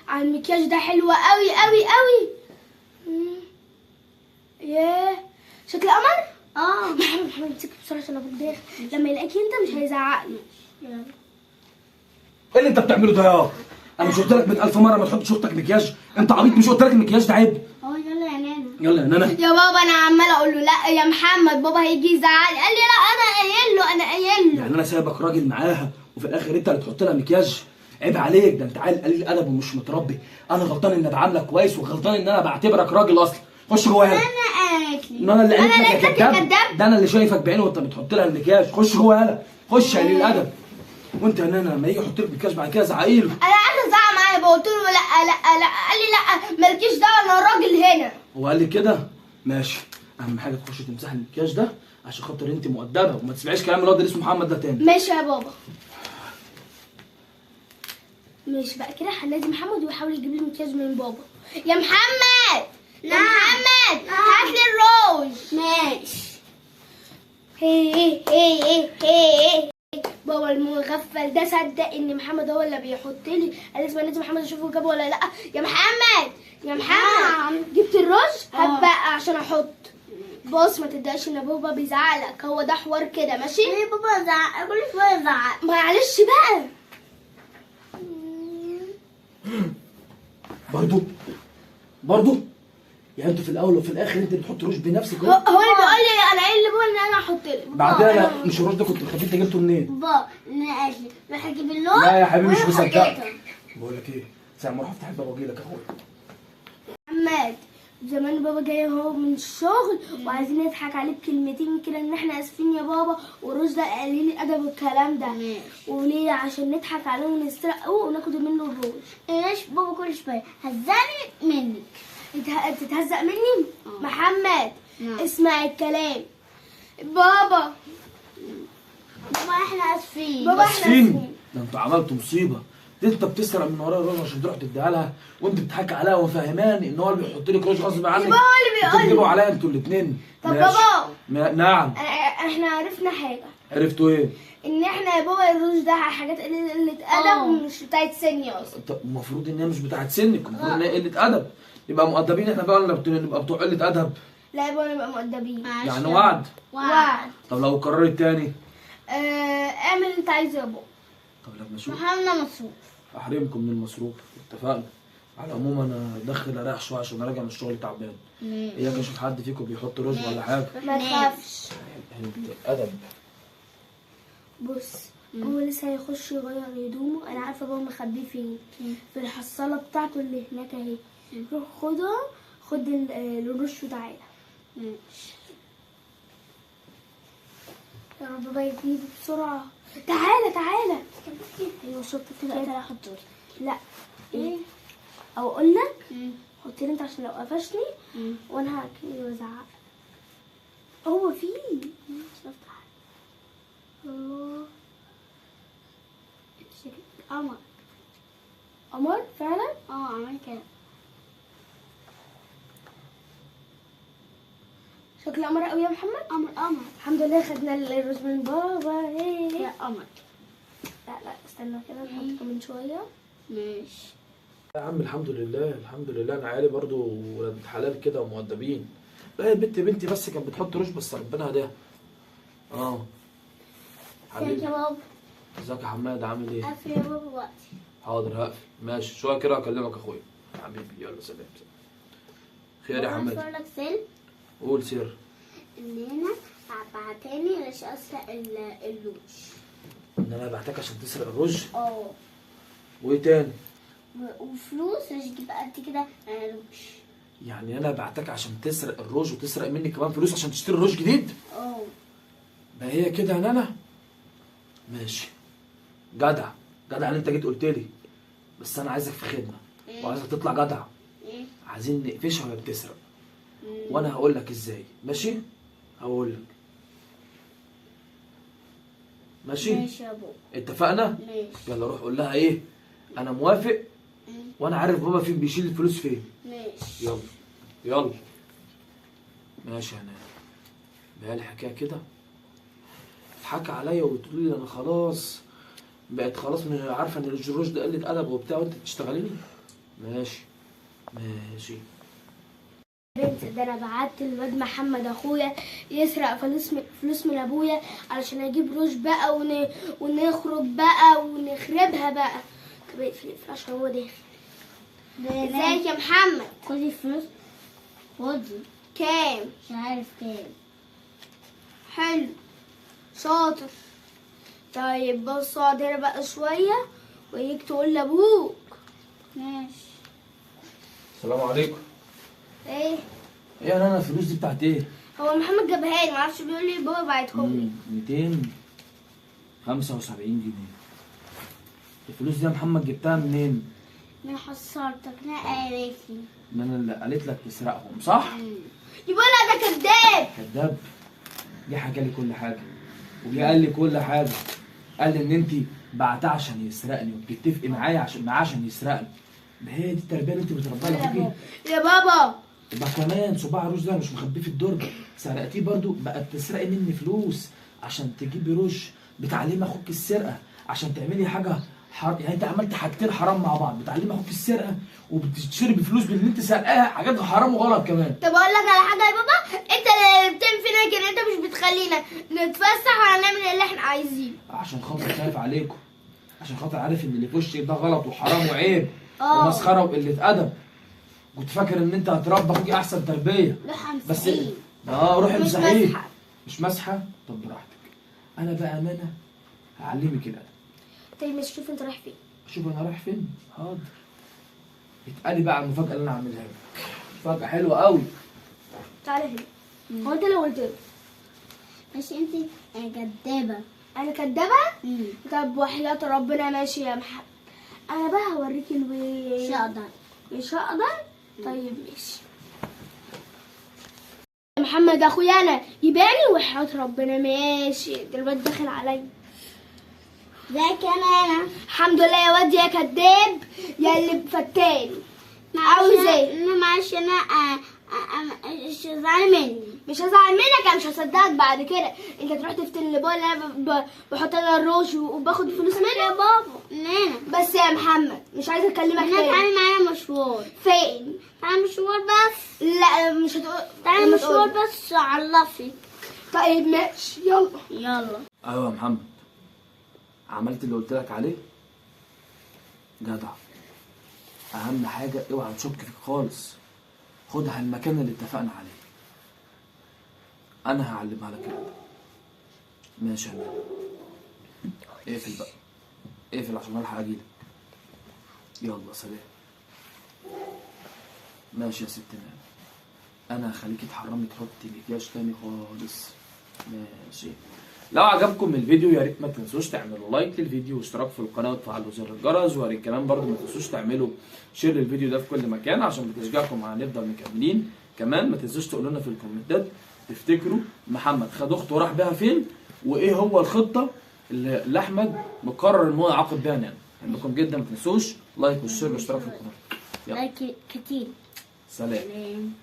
على المكياج ده حلو قوي قوي قوي. ياه شكل قمر. اه محمد محمد امسك بسرعة عشان ابوك داخل، لما يلاقيك انت مش هيزعق لي. يلا. ايه اللي انت بتعمله ده يا؟ انا مش قلت لك 100,000 مرة ما تحطش اختك مكياج؟ انت عبيط، مش قلت لك المكياج ده عيب؟ اه يلا يا نانا. يلا يا نانا. يا بابا انا عماله اقول له لا يا محمد، بابا هيجي يزعق لي، قال لي لا انا قايل له، انا قايل له. يعني انا سايبك راجل معاها وفي الاخر انت اللي تحط لها مكياج؟ عيب عليك، ده انت عيل قليل ادب ومش متربي. انا غلطان ان بعاملك كويس وغلطان ان انا بعتبرك راجل اصلا. خش جوه يلا. انا قالت لي. انا اللي قالت أنا لك يا قالت لك يا كداب؟ كداب؟ ده انا اللي شايفك بعينه وانت بتحط لها المكياج. خش جوه يلا، خش يا قليل الادب. وانت يا نانا لما يجي يحط لك مكياج بعد كده زعقي له. انا قعدت ازعق معاه، قلت له لا لا لا، قال لي لا مالكيش دعوه انا الراجل هنا. هو قال لي كده؟ ماشي، اهم حاجة تخش تمسحي المكياج ده عشان خاطر انت مؤدبة وما تسمعيش كلام الواد اللي اسمه محمد ده تاني. ماشي يا بابا. ماشي بقى كده هنادي محمد ويحاول يجيب لي مكياج من بابا. يا محمد، يا محمد هات لي الروج. ماشي. هي هي هي هي. بابا المغفل ده صدق ان محمد هو اللي بيحط لي. انا لازم انادي محمد اشوفه جابه ولا لا. يا محمد، يا محمد جبت الروج؟ هات بقى عشان احط. بص ما تتضايقش ان بابا بيزعقلك، هو ده حوار كده ماشي؟ ليه بابا زعق كل شوية زعق؟ معلش بقى. برضو برضو يعني انتوا في الاول وفي الاخر انت بتحط روج بنفسك. هو اللي بيقول لي انا ايه اللي بقول ان انا احط لك. بعدين انا مش الروج ده كنت مخبيه، انت جبته منين؟ بابا انا قالت لي روح اجيب اللون. لا يا حبيبي مش مصدقك. بقول لك ايه، ساعة ما اروح افتح الباب واجي لك يا اخويا. محمد زمان بابا جاي اهو من الشغل وعايزين نضحك عليه بكلمتين كده ان احنا اسفين يا بابا والروج ده قليل الادب والكلام ده. وليه؟ عشان نضحك عليه ونسرقه وناخد منه الروج. ليش بابا كل شوية هزقني منك؟ تتهزق مني؟ محمد اسمع الكلام. بابا بابا احنا اسفين. بابا احنا اسفين. ده انتوا عملتوا مصيبة. دي انت بتسرق من ورايا الروج عشان تروح تديها لها، وانت بتضحكي عليها وفاهماني ان هو اللي بيحط لك روج غصب عنك. يبقى هو اللي بيقول لي. بتكذبوا عليا انتوا الاثنين. طب بابا. نعم. احنا عرفنا حاجة. عرفتوا ايه؟ ان احنا يا بابا الروج ده حاجات قلة ادب ومش بتاعت سني اصلا. طب المفروض ان هي مش بتاعت سنك، المفروض ان هي قلة ادب. نبقى مؤدبين احنا بقى ولا نبقى بتوع قلة ادب؟ لا يا بابا نبقى مؤدبين. يعني وعد؟ وعد. طب لو قررت تاني؟ اعمل اللي انت عايزه يا بابا. طب لما اشوف محمد مصروف. احرمكم من المصروف، اتفقنا. على العموم انا ادخل اريح شوية عشان اراجع من الشغل تعبان. اياك اشوف حد فيكم بيحط روج ولا حاجة. ما تخافش. ادب. بص هو لسه هيخش يغير هدومه، انا عارفه بابا مخبيه فين، في الحصاله بتاعته اللي هناك اهي. روح خدها، خد الرش وتعالى. ماشي. يا رب بابا يجيبه بسرعة. تعالى تعالى. ايوه شطت كده. تعالى حطولي. لا ايه؟ او اقول لك حطي لي انت عشان لو قفشني وانا هاكل وازعق. هو فيه مش هفتح. الله شكلك قمر. قمر فعلا؟ اه عمل كده. شكل قمر قوي يا محمد. قمر قمر. الحمد لله خدنا الرز من بابا. يا قمر. لا لا استنى كده نحط كمان شوية. ماشي يا عم. الحمد لله الحمد لله، انا عيالي برضو ولاد حلال كده ومؤدبين. لا يا بنتي، بنتي بس كانت بتحط روج بس ربنا هداها. اه حبيبي. ازيك يا بابا؟ ازيك يا حماد، عامل ايه؟ قفل يا بابا وقتي. حاضر هقفل. ماشي شوية كده اكلمك اخويا حبيبي. يلا سلام. خير يا حماد. اقول لك سر. قول سر. ان انا بعتني عشان اسرق الروج. ان انا بعتك عشان تسرق الروج؟ اه. وايه تاني؟ وفلوس عشان اجيب قد كده روج. يعني انا بعتك عشان تسرق الروج وتسرق مني كمان فلوس عشان تشتري روج جديد؟ اه. ما هي كده يا نانا؟ ماشي جدع جدع اللي انت جيت قلت لي، بس انا عايزك في خدمة وعايزك تطلع جدع. عايزين نقفشها وهي بتسرق. وانا هقول لك ازاي. ماشي؟ هقول لك. ماشي؟ ماشي يا بابا. اتفقنا؟ ماشي. يلا روح قول لها ايه؟ انا موافق وانا عارف بابا فين بيشيل الفلوس فين. ماشي. يلا يلا. ماشي يا نانا. بقى الحكاية كده تضحك عليا وتقولي لي انا خلاص بقت خلاص مش عارفه ان الروج ده قلة ادب وبتاع وانت بتشتغليني. ماشي ماشي. بنت ده انا بعت الواد محمد اخويا يسرق فلوس من ابويا علشان اجيب روج بقى ونخرج بقى ونخربها بقى. طب اقفل اقفل عشان هو داخل. ازيك يا محمد؟ خدي الفلوس، خدي. كام؟ مش عارف كام. حلو شاطر. طيب بص اقعد هنا بقى شوية ويجيك تقول لابوك. ماشي. السلام عليكم. ايه؟ ايه يا نانا الفلوس دي بتاعت ايه؟ هو محمد جابها لي، معرفش، بيقول لي بابا بعتهم لي. 275 جنيه. الفلوس دي يا محمد جبتها منين؟ من حصلتك. لا قالت لي. من اللي قالت لك تسرقهم صح؟ يبقى لا ده كذاب. كذاب؟ جه حكى لي كل حاجة وجه قال لي كل حاجة. قال لي ان انت بعتها عشان يسرقني وبتتفقي معايا عشان يسرقني. ما هي دي التربية اللي انت بتربيها لاخوكي يا بابا. يبقى كمان صباع الروج ده مش مخبيه في الدرج، سرقتيه برضو. بقت تسرقي مني فلوس عشان تجيبي روج، بتعلمي اخوك السرقة عشان تعملي حاجة يعني انت عملت حاجتين حرام مع بعض، بتعلمي اخوك السرقة وبتشتري بفلوس باللي انت سرقاها حاجات حرام وغلط كمان. طب اقول لك على حاجة يا بابا، انت اللي بتعمل فينا كده، انت مش بتخلينا نتفسح ولا نعمل اللي احنا عايزينه. عشان خاطر خايف عليكم، عشان خاطر عارف ان اللي في وشك ده غلط وحرام وعيب ومسخره وقلة ادب. كنت فاكر ان انت هتربى اخوك احسن تربيه. بس روحي امسحيه. مش مسحه؟ طب براحتك. انا بقى امانه هعلمك الادب. طيب مش شوف انت رايح فين. شوف انا رايح فين؟ حاضر. اتقالي بقى على المفاجاة اللي انا عاملها لك. مفاجاة حلوة قوي. تعالى هنا. هو انت اللي قلت لي. ماشي. انت كدابه. انا كدابه؟ طب وحياة ربنا. ماشي يا محمد، انا بقى هوريك الويل. مش هقدر. مش هقدر؟ طيب ماشي. محمد اخويا انا يباني وحياة ربنا. ماشي. ده الواد داخل عليا. ازيك يا نانا؟ الحمد لله يا واد يا كداب يا اللي فتان. عاوز ايه؟ معلش انا مش هزعل مني. مش هزعل منك، انا مش هصدقك بعد كده. انت تروح تفتن لبابا اللي انا بحط انا الروج وباخد فلوس منه يا بابا. نانا بس يا محمد مش عايزه اكلمك تاني. تعالي معايا مشوار. فين؟ تعالي مشوار بس. لا مش هتقول. تعالي مشوار بس اعرفك. طيب ماشي يلا يلا. ايوه يا محمد، عملت اللي قلت لك عليه؟ جدع. اهم حاجة اوعى تشك فيك خالص. خدها المكان اللي اتفقنا عليه. انا هعلمها لك كده. ماشي يا مان. اقفل بقى، اقفل عشان الحق اجيلك. يلا سلام. ماشي يا ست نانا، انا هخليكي تحرمي تحطي مكياج تاني خالص. ماشي. لو عجبكم الفيديو يا ريت ما تنسوش تعملوا like للفيديو واشتراك في القناة وتفعلوا زر الجرس، ويا ريت كمان برضو ما تنسوش تعملوا share للفيديو ده في كل مكان عشان بتشجعكم هنفضل مكملين. كمان ما تنسوش تقولوا لنا في الكومنتات تفتكروا محمد خد اخته وراح بيها فين، وايه هو الخطة اللي احمد مقرر ان هو يعاقب بيها نانا. بحبكم جدا، ما تنسوش like وال share والاشتراك في القناة. like كتير. سلام.